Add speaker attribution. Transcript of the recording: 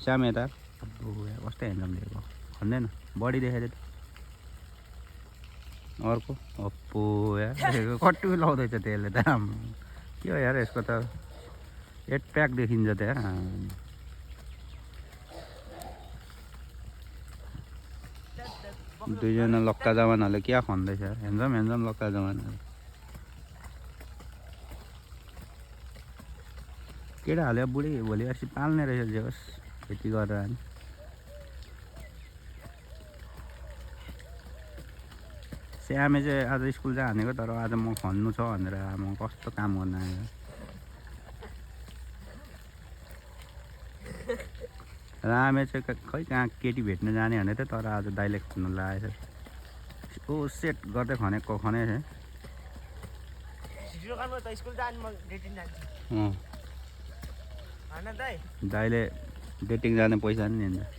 Speaker 1: श्याम यता कस्तो हेन्डम दिएको भन्दैन बडी देखाइदियो अर्को अप्पो यार कट्टु लाउँदैछ त्यसले त के हो यार यसको त 8 प्याक देखिन्छ त यार दुईजना लक्का जवानहरूले क्या खन्दैछ यार हेन्जम लक्का जवानहरू केटा हाल्यो बुढी भोलि अस्ति पाल्ने रहेछ जे होस् खेती गरेर नि श्यामे चाहिँ आज स्कुल जानेको तर आज म खन्नु छ भनेर म कस्तो काम गर्न आयो रामे चाहिँ खै कहाँ केटी भेट्न जाने भने थियो तर आज दाइले खन्नु लागेछ ओ सेट गर्दै खनेको खने दाइले डेटिङ जाने पैसा नि दिन्छ